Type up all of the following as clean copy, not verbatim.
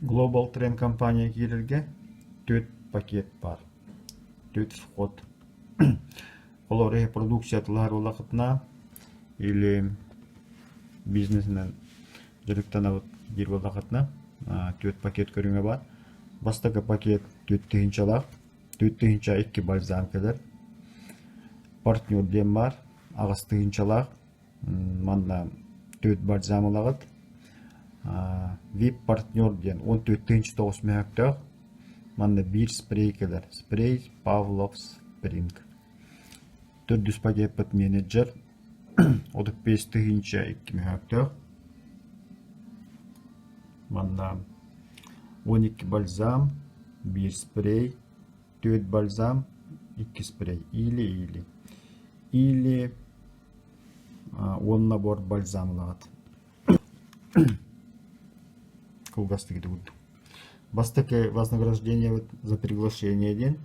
Global Trend компания киирэргэ түөрт пакет баар. Түөрт вход. Олор продукция атылаһар буоллаххытына или бизнесинэн дьарыктанабыт диир буоллаххытына түөрт пакет көрүҥэ баар. Бастакы пакет түөрт тыһыынчалаах. Түөрт тыһыынча икки бальзам кэлэр. Партнер диэн баар. Аҕыс тыһыынчалаах. Манна түөрт бальзам ылаҕыт. VIP-партнер диэн 14 9 мөһөктөөх. Манна биир спрей кэлэр. Спрей Павловс Спринг. Төрдүс пакеппыт менеджер 35 тыһыынча икки мөһөктөөх. Манна 12 бальзам, биир спрей, түөрт бальзам, икки спрей. Или-или. Или уон набор бальзам ылаҕыт. Кылгастык ити курдук. Бастакы вознаграждениебыт за приглашение диэн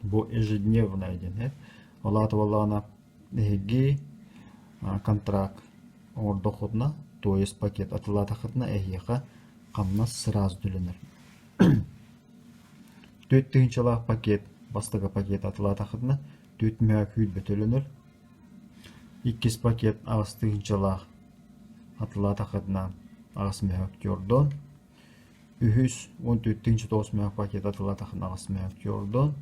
бу ежедневное диэн Ол аата буоллаҕына эһиги контракт оҥордоххутуна, то есть пакет атыылаатаххытына эһиэхэ хамнас сразу төлөнөр. Түөрт тыһыынчалаах пакет бастакы пакет атыылаатаххытына түөрт мөһөөк сүүрбэ төлөнөр. Иккис пакет аҕыс тыһыынчалаах атылаатаххытына аҕыс мөһөөк тюрдон. Үһүс 14 9 мөһөөк пакет атылаатаххына аҕыс мөһөөк тюрдон.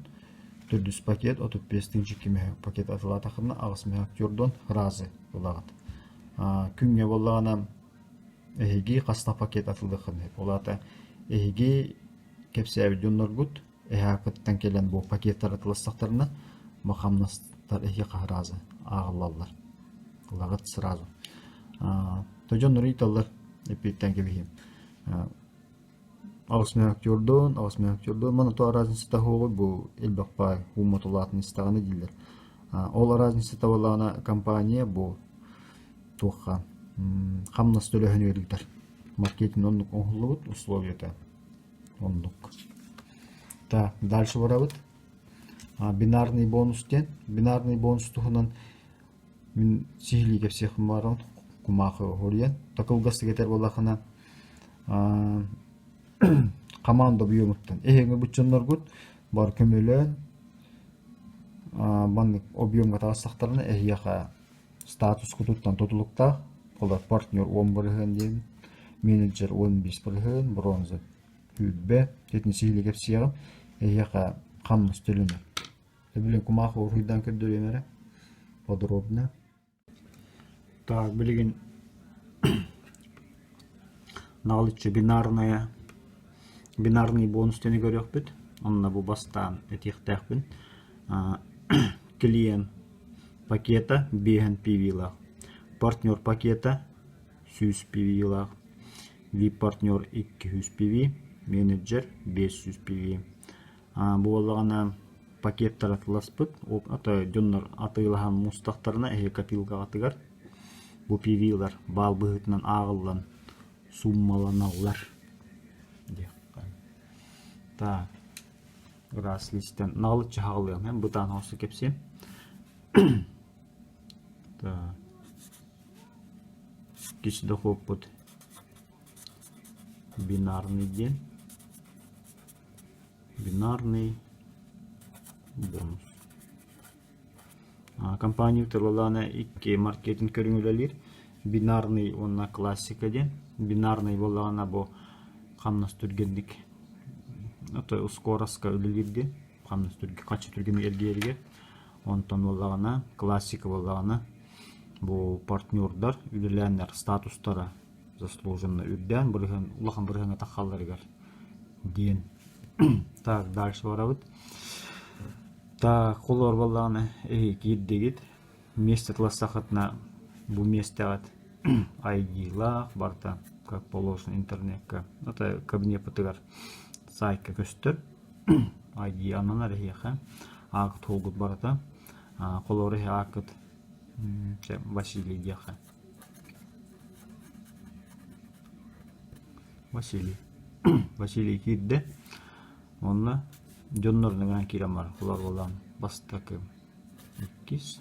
Төрдүс пакет 35 тыһыынча мөһөөк пакет атылаатаххына аҕыс мөһөөк тюрдон разы ылаҕыт. Күҥҥэ буоллаҕына эһиги хаста пакет атылыаххын сөп. Ол аата эһиги кэпсээбит дьонноргут эһээкыттан кэлэн бу пакеттар атыластахтарына бу хамнастар эһиэхэ сразу ааҕыллаллар. Ылаҕыт сразу. То дьоннор ыйыталлар эппиэттээн кэбиһиэм. Аҕыс мөһөөктүөрдүн, аҕыс мөһөөктүөрдүн. Маны то разницата суоҕуй бу элбэх баай ууммут улаатан истэҕинэ дииллэр. Ол разницата буоллаҕына компания бу туохха хамнас төлөһөн үөрүүтэр. Маркетинг оннук оҥоһуллубут условията. Оннук. Так, дальше барабыт. Бинарный бонус диэн. Бинарный бонус туһунан мин сиһилии кэпсиэхпин баҕарабын. Кумаахы хоруйан. Такылгастык этэр буоллаххына команда объемуттан эһиги буччонноргут бар көмөлөөн маннык объемҥа таҕыстахтарына эһиэхэ статускутуттан тутулуктаах олор партнер уон бырыһыан диэн менеджер уон биэс бырыһыан бронза сүүрбэ итини сиһилии кэпсиэҕим эһиэхэ хамнас төлөнөр билин кумаах уруһуйдаан көрдөрүөм эрэ подробно так билигин наҕылыччы бинарная бинарный бонус диэни көрүөхпүт онно бу бастаан этиэхтээхпин клиент пакета биэһэн PV-лаах партнер пакета 100 PV-лаах VIP-партнер 200 PV менеджер 500 PV буоллаҕына пакеттар атыласпыт ото дьоннор атыылаһан мустахтарына эһиги копилкаҕытыгар бу PV-лар баал быһыытынан ааҕыллан суммаланаллар диэххэ так ыраас лиистэн наҕылыччы хаҕылыам эн бытаан оҥосто кэпсиэм так иккис дохуоппут бинарный диэн бинарный бонус компания тылалаана икки маркетинг көрүҥ үлэлиир бинарный уонна классика диэн бинарный буоллаҕына бу хамнас түргэнник ото скороска үлэлиир диэн хамнас түргэн хаччы түргэнник эргийэригэр онтон буоллаҕына классика буоллаҕына бу партнердар үлэлээннэр статустара заслуженно үрдээн бырыһыан улахан бырыһыаҥҥа таххалларыгар диэн так дальше барабыт так холоор буоллаҕына эһиги киирдигит миэстэ тыластаххытына бу миэстэҕит ID-лаах барыта как положено интернекка это кабинеппытыгар сайтка көстөр ID ананар эһиэхэ аакыт холгут барыта холоор эһи аакыт Василий диэххэ Василий Василий киирдэ уонна дьоннорун киирэн баран холоор бастакы иккис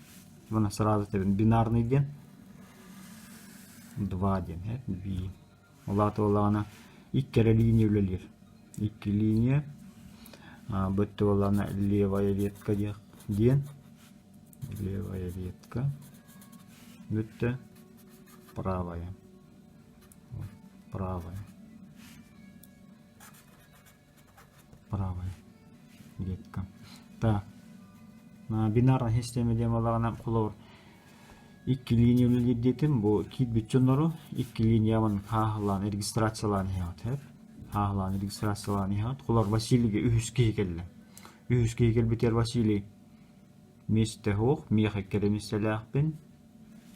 уонна сразу этэбин бинарный диэн два диэн би ол аата буоллаҕына. Икки эрэ линия үлэлиир. Икки линия. Бу буоллаҕына левая ветка диэн. Левая ветка. Бүттэ. Правая. Правая. Правая ветка. Так. Бинарная система диэн буоллаҕына холобур икки линия үлэлиир диэтим. Бу киирбит дьоннору икки линиябын хааһылаан регистрациялаан иһэҕит һэп. Хааһылаан регистрациялаан иһэҕит. Холобур Василийга үһүс киһи кэллэ. Үһүс киһи кэлбитигэр Василий миэстэ суох, миэхэ икки миэстэлээхпин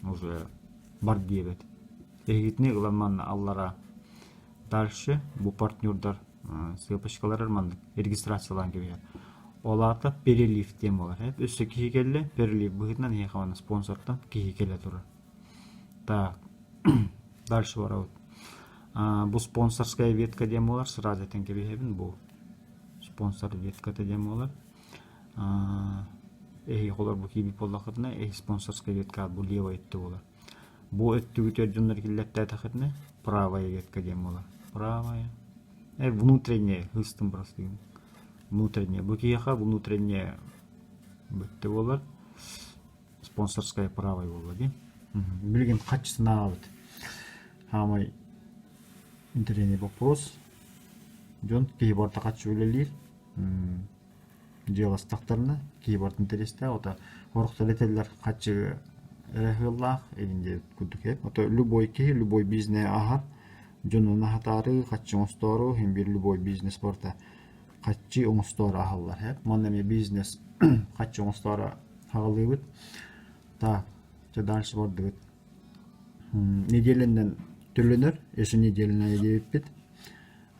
уже бар диэбэт. Эһигитини ылан манна аллара дальше бу партнердар сыапочкаларар маннык регистрациялаан кэбиһэр. Ол аата перелив диэн буолар. Өссө киһи кэллэ, перелив быһыытынан эһиэхэ манна спонсортан киһи кэлэ турар. Так, дальше барабыт. Бу спонсорская ветка диэн буолар, сразу этэн кэбиһэбин бу спонсор ветката диэн буолар. Эһиги холор бу киирбит буоллаххытына, эһи спонсорская ветка бу левая өттө буолар. Бу өттүгүтүгэр дьоннор киллэртээтэххитинэ, правая ветка диэн буолар. Правая. Внутренняя ыстым просто. Внутренняя. Бу киһиэхэ внутренняя бүттэ буолар. Спонсорская правая буолла дии. Билигин хаччысын ааҕабыт. Хаамай интэриэһинэй боппуруос. Дьон киһи барыта хаччы үлэлиир. Дьыаластахтарына киһи барытын интэриэстээх, ото орохтор этэллэр хаччы эрэ ыаллаах игин диэбит курдук эбит. Ото любой киһи любой бизнеһи аһар, дьонун аһатаары, хаччы оҥостоору, иһин биир любой бизнес барыта хаччы оҥостоору аһаллар эбит. Манна эмиэ бизнес хаччы оҥостоору аҕалыыбыт. Так, дьэ дальше бардыбыт. Неделянан төлөнөр, еженедельная диэбиппит.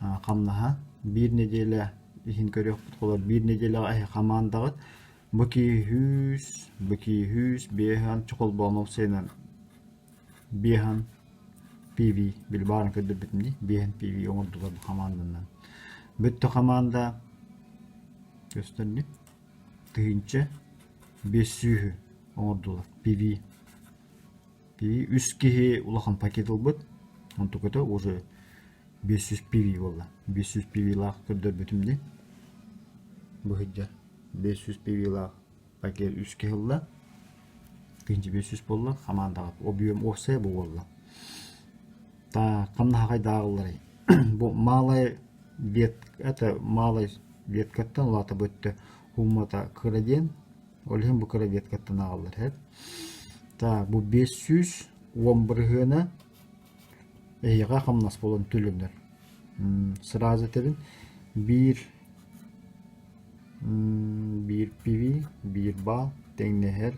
Хамнаһа биир нэдиэлэ иһин көрүөхпүт холор биир нэдиэлэҕэ эһи хамаандаҕыт бу киһи бу киһи биэһэн чохолбоонов сыанан биэһэн PV били баарын көрдөрбүтүм дии биэһэн PV оҥордулар бу хамаанданан бүттэ хамаанда көстөннүк тыһыынча биэс сүүһү оҥордулар PV PV үс киһи улахан пакет ылбыт онтуката уже 500 PV буолла. 500 PV-лаах көрдөрбүтүм дии. Бу сылдьар 500 PV-лаах пакет үс киһи ылла. 1500 буолла хамаандаҕа объем уопсайа бу буолла. Так, хамнаһаҕайдааҕылларый? Бу малая вет это малай веткаттан улаата бу өттө суммата кыра диэн ол иһин бу кыра веткаттан ааҕыллар эт. Так, бу 510 бырыһыана Эһиэхэ хамнас буолан төлөнөр. Сразу этэбин, биир биир пиви, биир баал тэҥнэһэр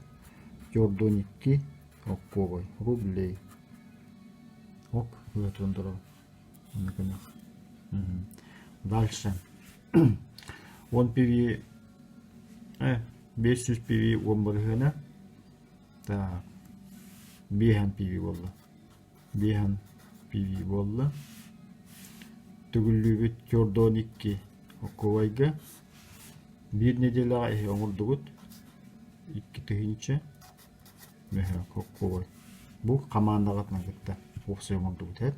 Jordan икки оккуобай рублей. Оп, ыатан турабын. Дальше. Уон пиви, 500 пиви уон бырыһыана. Так, биэһэн пиви буолла. Биэһэн PV буолла. Төгүллүүбүт Jordan икки оккубайга. Биир нэдиэлэҕэ иһи оҥордугут. 2000 мөһөөк оккубай. Бу хамаандаҕытынан кытта уопсай оҥордубут эр.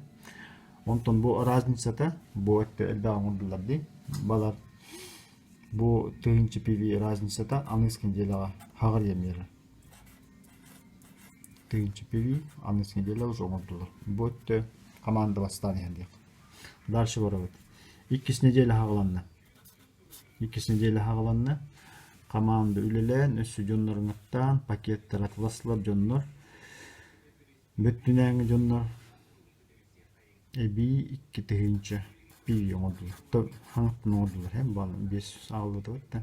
Онтон бу разницата бу өттө элбэх оҥордулар дии. Балар бу тыһыынча PV разницата аныгыс нэдиэлэҕэ хаҕар биэрэр. Тыһыынча пиви аныгыс нэдиэлэ уже оҥордулар. Бу өттө команда бастаан иһэн диэх. Дальше барабыт. Иккис неделя хаҕыланна. Иккис неделя хаҕыланна. Команда үлэлээн, өссө дьоннорун пакеттар атыластылар дьоннор. Бүттүнээҥи дьоннор эбии икки тыһыынча пиви оҥордулар. Хаҥаттан оҥордулар һэ баалан биэс аҕаллыбыт да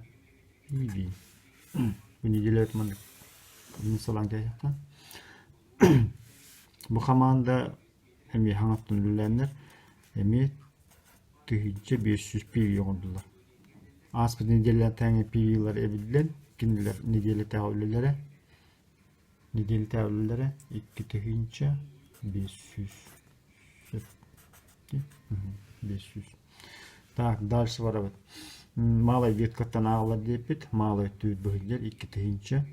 пиви. Бу неделя маннык салаан кээһиэххэ. Бу хамаанда эмиэ хаҥаттан үлэлээннэр эмиэ 1500 пиви оҥордулар. Ааспыт нэдиэлэтээҥи пивилар эбиллэн, кинилэр нэдиэлэтээҕи үлэлэрэ Нэдиэлэтээҕи үлэлэрэ 2500 сөп 500. Так, дальше барабыт. Малай веткаттан ааҕылар диэппит. Малай түүр быһыллар 2000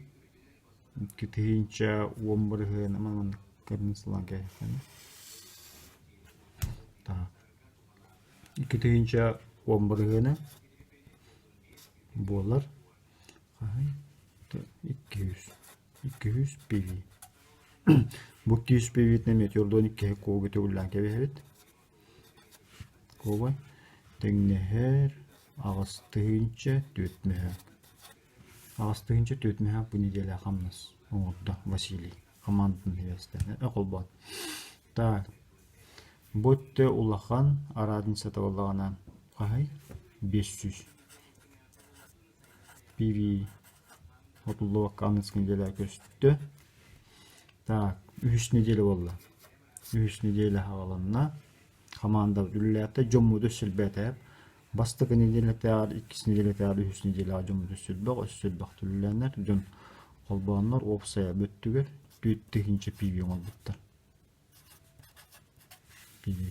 2010 бырыһыан маннык көрүн сылан кээһэххэ. Так. 2010 бырыһыана буолар. Хаһый? 200. 200 PV. Бу 200 PV-тин эмиэ түөрт иккиһи кууга төгүллээн кэбиһэбит. Куобай тэҥнэһэр 8 тыһыынча 4 мөһөөк. 8 тыһыынча 4 мөһөөк бу неделя хамнас оҥордо Василий хамаандатын сибээстээн холбоон. Так, бу өттө улахан разницата буоллаҕына хаһый? 500 PV отуллубакка аныгыс неделя көстө. Так, үһүс неделя буолла. Үһүс неделя хаҕаланна. Хамаандабыт үлэлээтэ, дьоммут өссө элбээтэ. Бастакы неделятааҕар, иккис неделятааҕар, үһүс неделяҕа дьоммут өссө элбэх, өссө элбэх үлэлээннэр, дьон холбооннор уопсайа бүттүгэр 4 тыһыынча PV оҥорбуттар.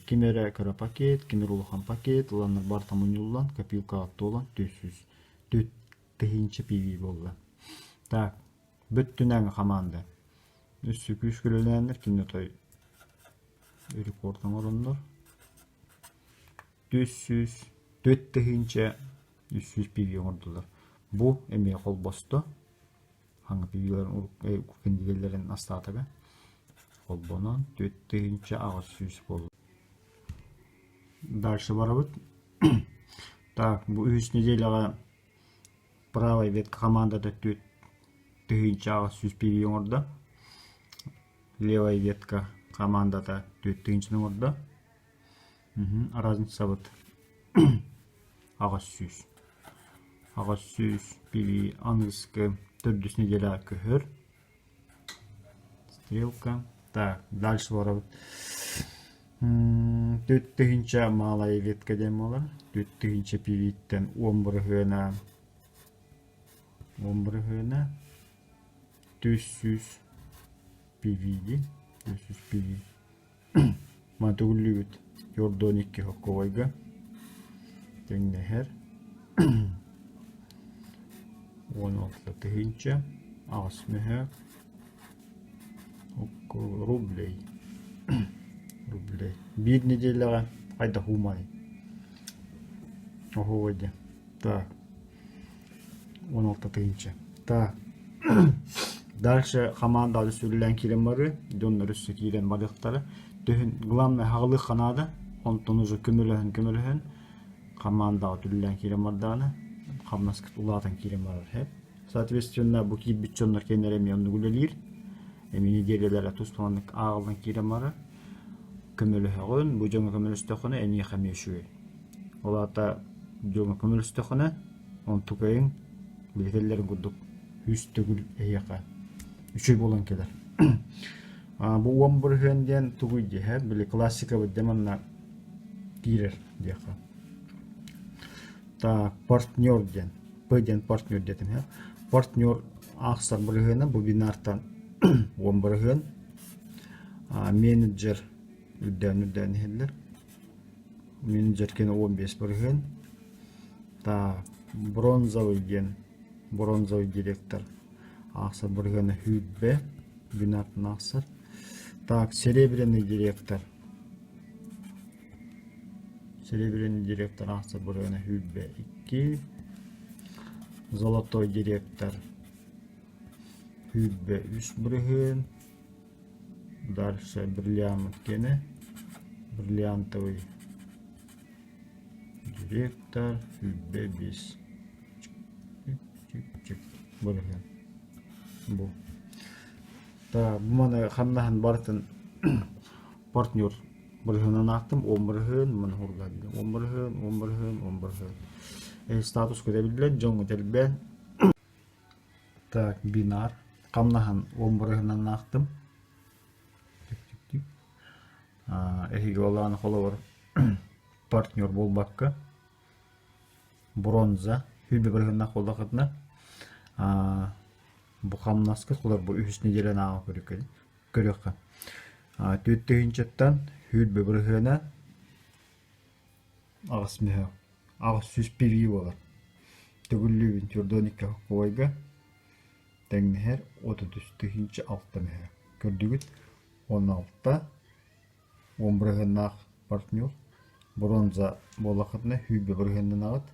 Ким эрэ кыра пакет, ким эрэ улахан пакет, ыланнар барыта мунньуллан, копилкаҕа туолан 400 4 тыһыынча PV буолла. Так, бүттүнээҥи хамаанда. Өссө күүскэ үлэлээннэр кинини отой рекорд оҥороннор 400 4 тыһыынча 300 PV оҥордулар. Бу эмиэ холбосто. Хаҥа PV-лэрин кэндигэлэрин астаатага. Холбонон 4 800 буолла. Дальше барабыт. Так, бу үһүс неделяҕа правая ветка командата 4 800 PV оҥордо. Левая ветка командата 4 тыһыынчаны оҥордо. Разницабыт 800. 800 PV аныгыскы төрдүс неделя көһөр. Стрелка. Так, дальше барабыт. 4 тыһыынча малая ветка диэн буолар. 4 тыһыынча PV-ттэн 10 бырыһыана 10 бырыһыана 400 PV дии. 400 PV. Маны төгүллүүбүт Йордон 2 хокковайга тэҥнэһэр 16 тыһыынча 8 мөһөөк рублей рублей биир неделяҕа хайдах уумай оһуобай диэн так 16 тыһыынча так дальше хамаандаҕа сүрүлээн киирэн барыы дьоннор өссө киирэн барыахтара төһүн главное хаҕылыахха наада онтон уже көмөлөһөн көмөлөһөн хамаандаҕа түллээн киирэн бардаҕына хамнаскыт улаатан киирэн барар һэ соответственно бу киирбит дьоннор кэннэрэ эмиэ оннук үлэлиир эмиэ неделялара туспа ааҕыллан киирэн барар көмөлөһөҕүн бу дьоҥҥо көмөлөстөххүнэ эйиэхэ эмиэ үчүгэй ол аата дьоҥҥо көмөлөстөххүнэ онтукайыҥ билэтэллэрин курдук үс төгүл эһиэхэ үчүгэй буолан кэлэр бу 10% диэн тугуй диэхэ били классикабыт дьэ манна киирэр диэххэ так партнер диэн П диэн партнер диэтим һэ партнер аахсар бырыһыана бу бинартан 10% менеджер үрдээн үрдээн иһэллэр менеджер кини 15% так бронзовый диэн бронзовый директор аахсар бырыһыана 20 бинартан аахсар так серебряный директор серебряный директор аахсар бырыһыана 22 золотой директор 23% дальше бриллиант киэнэ бриллиантовый директор 25 бырыһыан бу так бу маны хамнаһын барытын партнер бырыһыанын аахтым 10% маны хурлаа 10% 10% 10% статус көтөбүллэн дьоҥҥо тэлбээн так бинар хамнаһын 10 бырыһыанынан аахтым эһиги олааны холобур партнер буолбакка бронза 20 бырыһыаннаах буоллаххытына бу хамнаскыт холобур бу үһүс неделяны ааҕа көрүөххэ 4 тыһыынчаттан 20 бырыһыана 8 мөһөөк 800 PV буолар төгүллүүбүн 42 хоккуойга тэҥнэһэр 33 тыһыынча 6 мөһөөк көрдүгүт 16 10 бырыһыаннаах партнер. Бронза буоллаххытына 120 бырыһыаннанаҕыт.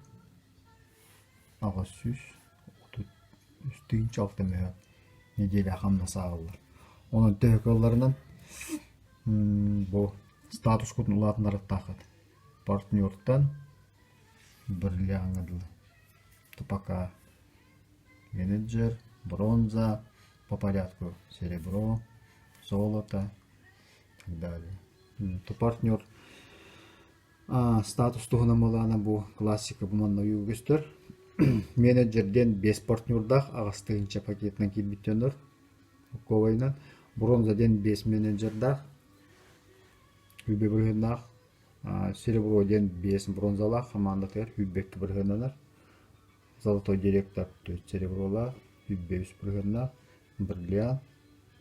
833 тыһыынча мөһөөк нэдиэлэ хамнас ааҕыллар. Онон төһө кыалларынан бу статускутун улаатыннарыахтааххыт. Партнертан бриллиаҥҥа дылы. Пока менеджер, бронза, по порядку серебро, золото и так далее. Партнер статус туһунан буоллаҕына бу классика бу манна ойуу көстөр. Менеджер диэн биэс партнердаах 8 тыһыынча пакетынан киирбит дьоннор ковайынан. Бронза диэн биэс менеджердаах 100 бырыһыаннаах. Серебро диэн биэс бронзалаах хамаандатыгар 22 бырыһыаннанар. Золотой директор төрт серебролаах, 103 бырыһыаннаах. Бриллиант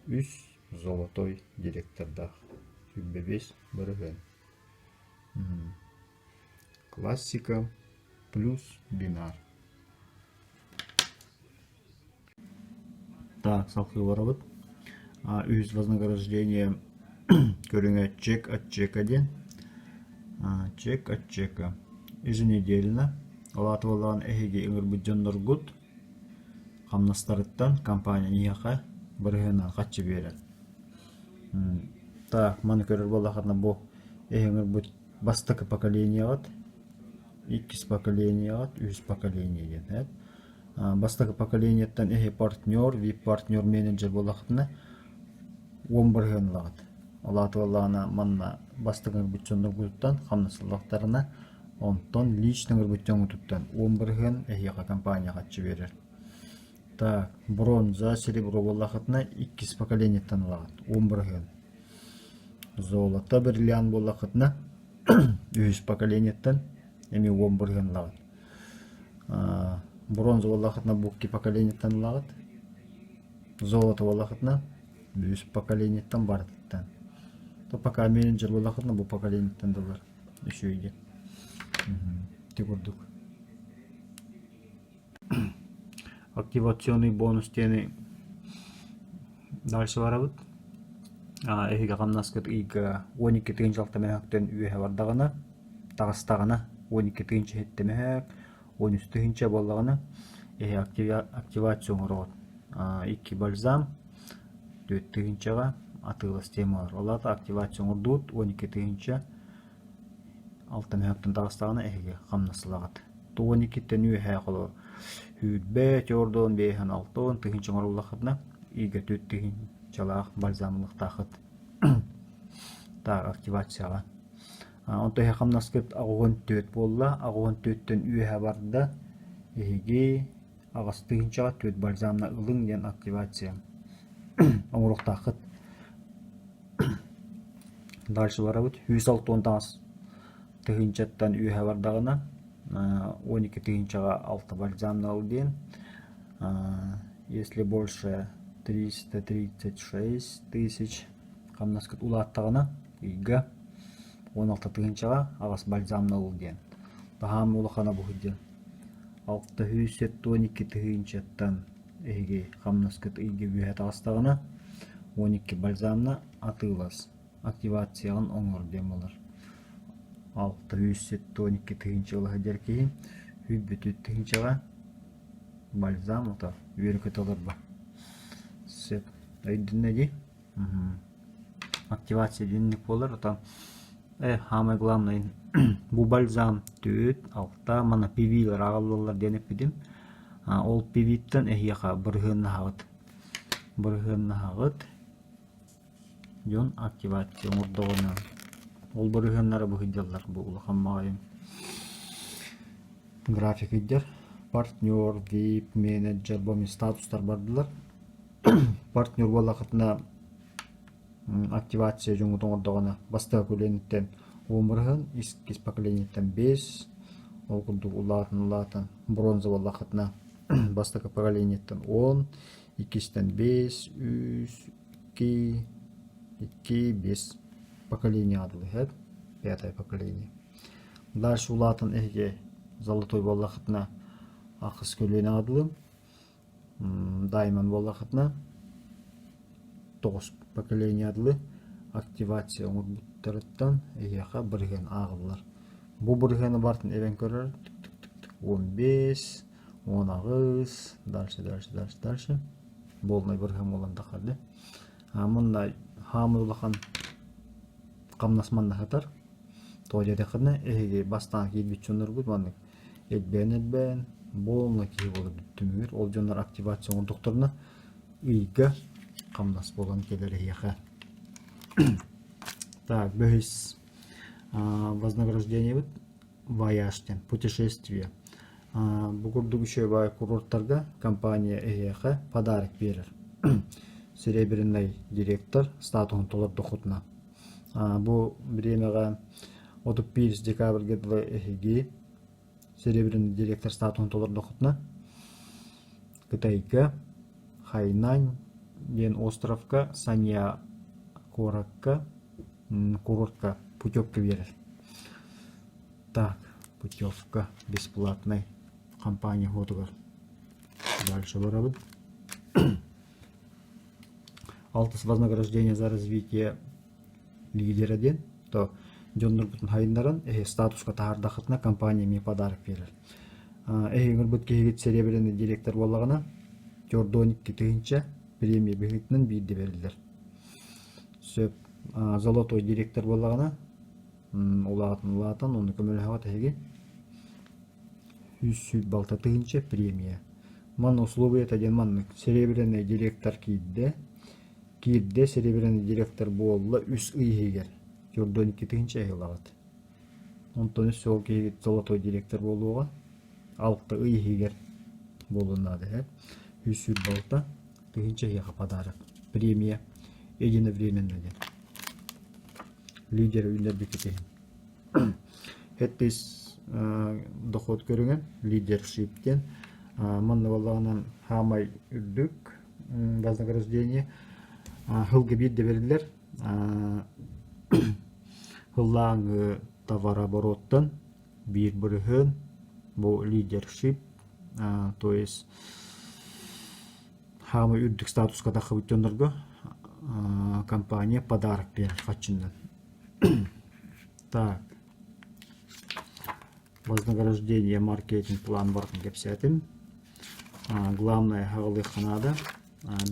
үс золотой директордаах, 105 бырыһыан. Классика плюс бинар. Так, салгыы барабыт. Үһүс вознаграждение көрүҥэ чек от чека диэн. Чек от чека. Еженедельно. Ол аата буоллаҕына эһиги ыҥырбыт дьонноргут хамнастарыттан компания эйиэхэ бырыһыанынан харчы биэрэр. Так, маны көрөр буоллаххытына бу эһи ыҥырбыт бастакы поколениеҕыт, иккис поколениеҕыт, үһүс поколение диэн эт. Бастакы поколениеттан эһи партнер, вип-партнер, менеджер буоллаххытына 10% ылаҕыт. Ол аата буоллаҕына манна бастакы ыҥырбыт дьонноргутуттан хамнас ыллахтарына, онтон лично ыҥырбыт дьоҥҥутуттан 10% эһиэхэ компания харчы биэрэр. Так, бронза, серебро буоллаххытына иккис поколениеттан ылаҕыт 10%. Золото, бриллиант буоллаххытына үһүс поколениеттан эмиэ 10% ылаҕыт. Бронза буоллаххытына бу икки поколениеттан ылаҕыт. Золото буоллаххытына үһүс поколениеттан барытыттан. То пока менеджер буоллаххытына бу поколениеттан да ылар үчүгэй диэн. Ити курдук. Активационный бонус диэни дальше барабыт. Эһиги хамнаскыт ыйга 12 тыһыынча алта мөһөөктөн үөһэ бардаҕына, таҕыстаҕына 12 тыһыынча иһиттэ мөһөөк, 13 тыһыынча буоллаҕына эһи активация оҥороҕут. Икки бальзам 4 тыһыынчаҕа атыылас темалар. Ол аата активация оҥордубут 12 тыһыынча алта мөһөөктөн таҕыстаҕына эһиги хамнас ылаҕыт. 12-ттэн үөһээ холобур сүүрбэ, чордон, биэһэн, алтан тыһыынча оҥоруллаххытына ыйга 4 тыһыынчалаах бальзам ылыахтааххыт. Так, активацияҕа. Онтон эһи хамнаскыт 84 буолла. 84-тэн үөһэ барда. Эһиги аҕыс тыһыынчаҕа 4 бальзамна ылыҥ диэн активация оҥоруохтааххыт. Дальше барабыт. 160 таҥас тыһыынчаттан үөһэ бардаҕына 12 тыһыынчаҕа алта бальзамна ыл диэн. Если больше 336 тысяч хамнаскыт улааттаҕына ыйга 16 тыһыынчаҕа аҕыс бальзамна ыл диэн. Таһаам улахана бу диэн. 672 тыһыынчаттан эһиги хамнаскыт ыйга үөһэ таҕыстаҕына 12 бальзамна атыылас активацияҕын оҥор диэн буолар. 672 тыһыынча ыла сылдьар киһи 104 тыһыынчаҕа бальзам ото үөрэ-көтө олорбо. Сөп. Өйдөннө дии? Активация диэнник буолар. Отон самое главное бу бальзам түөрт, алта манна пивилар аҕаллаллар диэн эппитим. Ол пивиттэн эһиэхэ бырыһыаннаһаҕыт. Бырыһыаннаһаҕыт. Дьон активация оҥордоҕуна ол бырыһыаннара быһыйдаллар бу улахан баҕайы график ыйдар. Партнер, вип, менеджер бу эмиэ статустар бардылар. Партнер буоллаххытына активация дьоҥҥут оҥордоҕуна бастакы көлүөнэттэн 10 бырыһыан, иккис поколениеттан 5, ол курдук улаатан-улаатан бронза буоллаххытына бастакы поколениеттан 10, иккистэн 5, үс, икки, икки, биэс поколениеҕа дылы иһэр, пятое поколение. Дальше улаатан эһиги золотой буоллаххытына ахыс көлүөнэҕэ дылы, даймон буоллаххытына тоҕус поколение дылы активация оҥорбуттарыттан эһиэхэ бырыһыан ааҕыллар. Бу бырыһыаны барытын эбэн көрөр 15, 18, дальше, дальше, дальше, дальше. Буолунай бырыһыан буолан таххар дии. Манна хаамыы улахан хамнас манна сытар. Тоҕо диэтэххинэ, эһиги бастаан киирбит дьонноргут маннык элбээн-элбээн буолуна киһи буолар түмүгэр ол дьоннор активация оҥордохторуна ыйга хамнас буолан кэлэр эһиэхэ. Так, бөһүс вознаграждениебыт вояж диэн путешествие. Бу курдук үчүгэй курорттарга компания эһиэхэ подарок биэрэр. Серебряный директор статуһун толордоххутуна. Бу бириэмэҕэ 31 декабрьга дылы эһиги серебряный директор статуһун толордоххутуна Кытайга Хайнань диэн островка Санья куоракка курортка путевка биэрэр. Так, путевка бесплатный компания уотугар. Дальше барабыт. Алтыс вознаграждение за развитие лидера диэн, то дьоннорбутун хайыннаран эһи статуска таһаардахытына компания эмиэ подарок биэрэр. Эһи ыҥырбыт киһигит серебряный директор буоллаҕына, Тёрдон 2000 премия быһыытынан биирдэ бэриллэр. Сөп. Золотой директор буоллаҕына, улаатан улаатан онно көмөлөһөҕүт эһиги. 146 тыһыынча премия. Манна условията диэн маннык. Серебряный директор киирдэ. Киирдэ серебряный директор буолла үс ый иһигэр. Тёрдон 2 тыһыынча ылаҕыт. Онтон үс сыл киһигит золотой директор буолуоҕа. Алта ый иһигэр буолуон наада эһэ. 146 тыһыынча эһиэхэ подарок. Премия единовременно диэн. Лидер үүннэрбиккит иһин. Хэттис доход көрүҥэ лидершип диэн. Манна буоллаҕынан хаамай үрдүк вознаграждение сылга биирдэ бэриллэр. Сыллааҥы товарообороттан биир бырыһыан бу лидершип, то есть хаамай үрдүк статуска тахсыбыт дьоннорго компания подарок биэрэр хаччыннан. Так, вознаграждение маркетинг план барытын кэпсээтим. Главное аҕалыахха наада.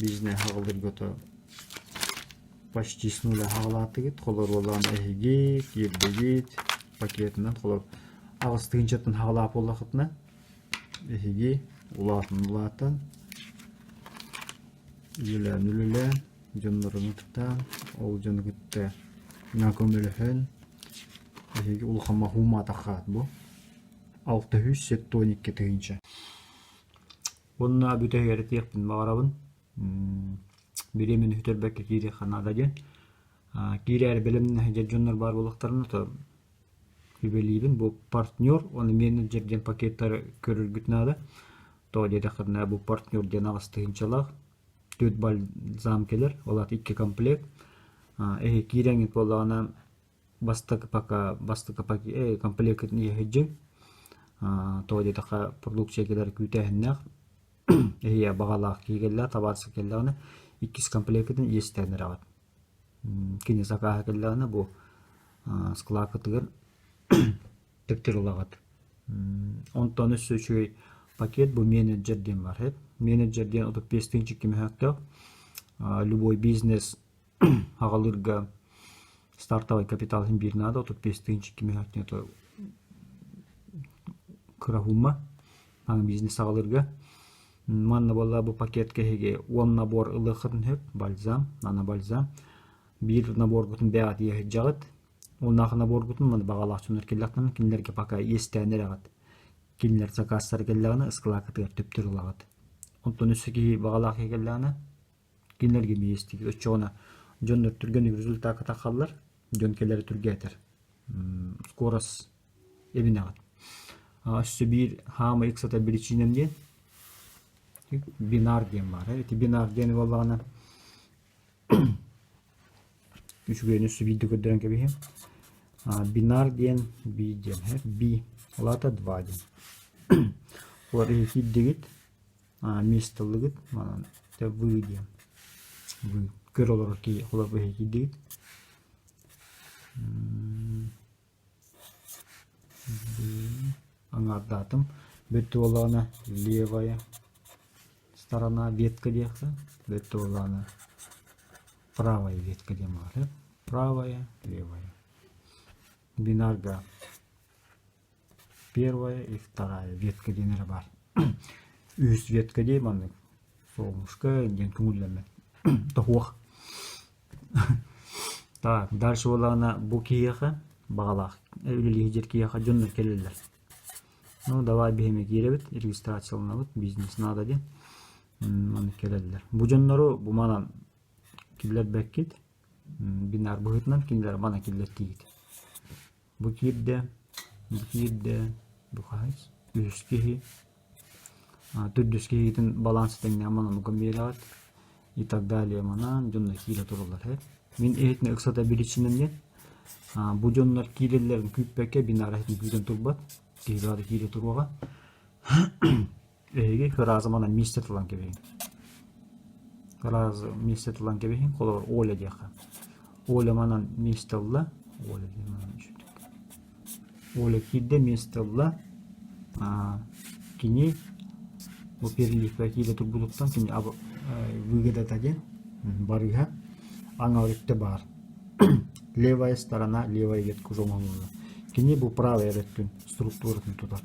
Бизнес аҕалырга то почти с нуля аҕалаатыгыт. Холоруолаан эһиги, киирдигит пакетынан холор аҕыс тыһыынчаттан аҕалаах буоллахытына эһиги улаатан улаатан үлэлээн үлэлээн дьоннорун ытыктаан ол дьону кытта көмөлөһөн эһиги улахан маһуумаатаххаат бу 672 тыһыынча. Уонна бүтэһигэр этиэхпин баҕарабын бириэмэни сүтэрбэккэ киириэххэ наада диэн. Киирээри бэлэмнэһэ сылдьар дьоннор баар буоллахтарына то сүбэлиибин бу партнер уонна менеджер диэн пакеттары көрөргүт наада. Тоҕо диэтэххинэ бу партнер диэн аҕыс тыһыынчалаах түөрт бальзам кэлэр, ол аата икки комплект. Эһи киирэҥҥит буоллаҕына бастакы пока бастакы комплеккытын иһэ сылдьыҥ. Тоҕо диэтэххэ продукция кэлэр күүтээһиннээх. Эһиэ баҕалаах киһи кэллэҕэ, табаарыс кэллэҕинэ иккис комплеккытын иэстээн эрэҕит. Кини сакааһа кэллэҕинэ бу склакытыгар төптөр ылаҕыт. Онтон өссө үчүгэй пакет бу менеджер диэн баар. Менеджер диэн 35 тыһыынча көмөһөктөөх. Любой бизнес аҕалыырга стартовый капитал иһин биир наада 35 тыһыынча көмөһөктөн это кыра сумма аны бизнес аҕалыырга. Манна буолла бу пакетка эһиги уон набор ылыаххытын сөп бальзам, нано бальзам. Биир наборгутун бэйэҕит иһэ сылдьаҕыт. Уоннаах наборгутун маны баҕалаах дьоннор кэллэхтэринэ кинилэргэ пока иэстээн эрэҕит. Кинилэр заказтара кэллэҕинэ ыскылаакытыгар төптөр ылаҕыт. Онтон өссө киһи баҕалаах киһи кэллэҕинэ кинилэргэ эмиэ иэстиигит. Оччоҕуна дьоннор түргэнник результакка таххаллар, дьон кэлэрэ түргээтэр. Скорость эбинэҕит. Өссө биир хаамай ыксата биричиинэм диэн бинар диэн баар. Ити бинар диэн буоллаҕына Үчүгэйин өссө биирдэ көрдөрөн кэбиһиэм. Бинар диэн би диэн би ол аата два диэн. Олор киирдигит место ыллыгыт манан вы диэн вы көр олорор киһи олор киирдигит. аҥаардаатым. Бүттэ буоллаҕына левая сторона ветка диэххэ, бүттэ буоллаҕына правая ветка диэн баар. Правая, левая. Бинарга первая и вторая ветка диэн эрэ баар. Үһүс ветка дии маннык солнышко диэн көҥүллэммэт. Тоһуох. Так, дальше буоллаҕына бу киһиэхэ баҕалаах үлэлии сылдьар киһиэхэ дьоннор кэлэллэр. Ну, давай биһиэхэ киирэбит, регистрацияланабыт, бизнес надо диэн. Маннык кэлэллэр. Бу дьоннору бу манан киллэрбэккит. Бинар быһыытынан кинилэр мана киллэртиигит. Бу киирдэ, бу киирдэ, бу хаһыс? Үһүс киһи. Төрдүс киһигитин баланс тэҥнээх манан уган биэрэҕит. И так далее манан дьоннор киирэ тураллар һэ. Мин иһитинэ ыксата биричинэн диэн бу дьоннор киирэллэрин күүппэккэ бинар иһитин күүтэн турбат. Киһи баҕата киирэ туруоҕа. Эһиги сразу манан миэстэ тылан кэбиһиҥ. Сразу миэстэ тылан кэбиһиҥ. Холобур, Оля диэххэ. Оля манан миэстэ ылла. Оля диэн манан үчүгэй. Оля киирдэ, миэстэ ылла. Кини бу переливка киирэ турбутуттан кини выгодата диэн барыыһа аҥаар өттө баар. Левая сторона, левая ветка уже оҥоһулунна. Кини бу правая өттүн структуратын тутар.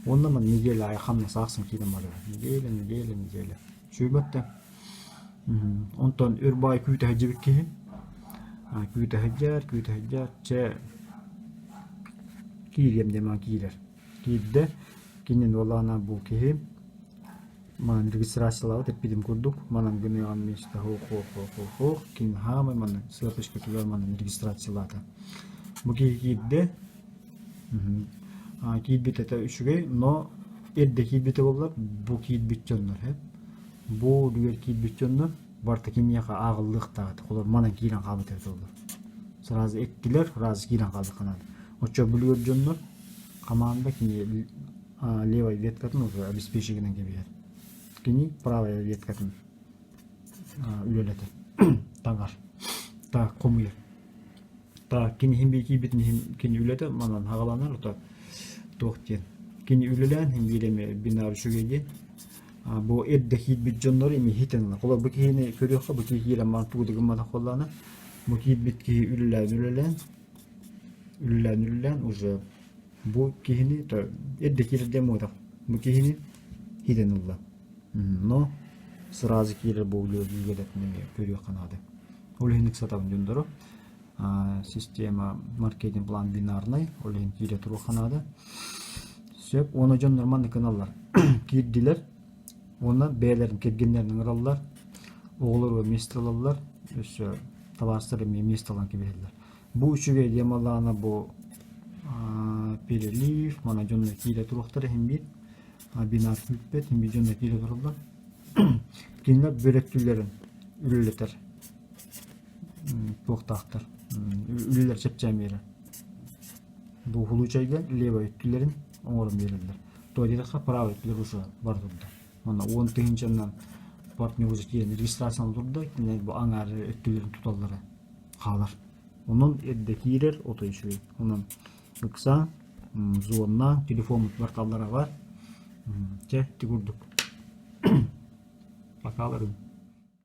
Уонна ман неделя аайы хамнас аахсан киирэн барара. Неделя, неделя, неделя. Сүүйбэт да. Онтон өр баай күүтэ сылдьыбыт киһи күүтэ сылдьар, күүтэ сылдьар, чэ киириэм диэн маҥан киирэр. Киирдэ, кинин уолаана бу киһи манан регистрациялаабыт эппитим курдук манан гыныаҕын миэстэ хоох хоох хоох хоох хоох ким хаамай манан сыатышкатыгар манан регистрациялаата. Бу киһи киирдэ, Киирбит этэ үчүгэй, но эрдэ киирбитэ буоллар бу киирбит дьоннор һэ бу үлүгэр киирбит дьоннор барыта киниэхэ ааҕыллыахтаах этэ холобур манан киирэн хаалбыт эбит буоллар сразу эттилэр сразу киирэн хааллахха наада оччо бүлүгэр дьоннор команда кини левой веткатын уже обеспечигинэн кэбиһэр кини правая веткатын үлэлэтэр таҥар так хомуйар Так, кини иһин киирбитин иһин кини үлэтэ манан хаҕаланар ото туох диэн. Кини үлэлээн иһин биир эмэ бинар үчүгэй диэн. Бу эрдэ киирбит дьоннор эми хитэн ылар. Холобур бу киһини көрүөххэ бу киһи киирэн маан тугу да гымматах буоллаҕына, бу киирбит киһи үлэлээн үлэлээн үлэлээн үлэлээн уже бу киһини то эрдэ киирэр диэн буотах. Бу киһини хитэн ылла. Но сразу киирэр бу үлэлэтин эмиэ көрүөххэ наада. Ол иһин ыксатабын дьоннору. Система маркетинг план бинарнай, ол иһин киирэ туруохха наада. Сөп, уонна дьоннор маннык гыналлар. Киирдилэр, уонна бэйэлэрин кэргэннэрин ыҥыраллар, оҕолору миэстэ ылаллар, өссө табаарыстар эмиэ миэстэ ылан кэбиһэллэр. Бу үчүгэй диэн бу перелив, мана дьоннор киирэ туруохтара иһин биир бинар күүппэт, иһин биир дьоннор киирэ тураллар. Кинилэр бөлөттүүлэрин үлэлэтэр туохтаахтар үлэлэр чэпчээн биэрэр. Бу случайга левой өттүлэрин оҥорон биэрэллэр. То диэтэххэ правый өттүлэр уже бар турда. Манна уон тыһыынчаннан партнер уже киирэн регистрацияны турда, кинилэр бу аҥаар өттүлэрин туталлара хаалар. Онон эрдэ киирэр отой үчүгэй. Онон ыкса зонна телефон кварталлара бар. Чэ, ити курдук. Пока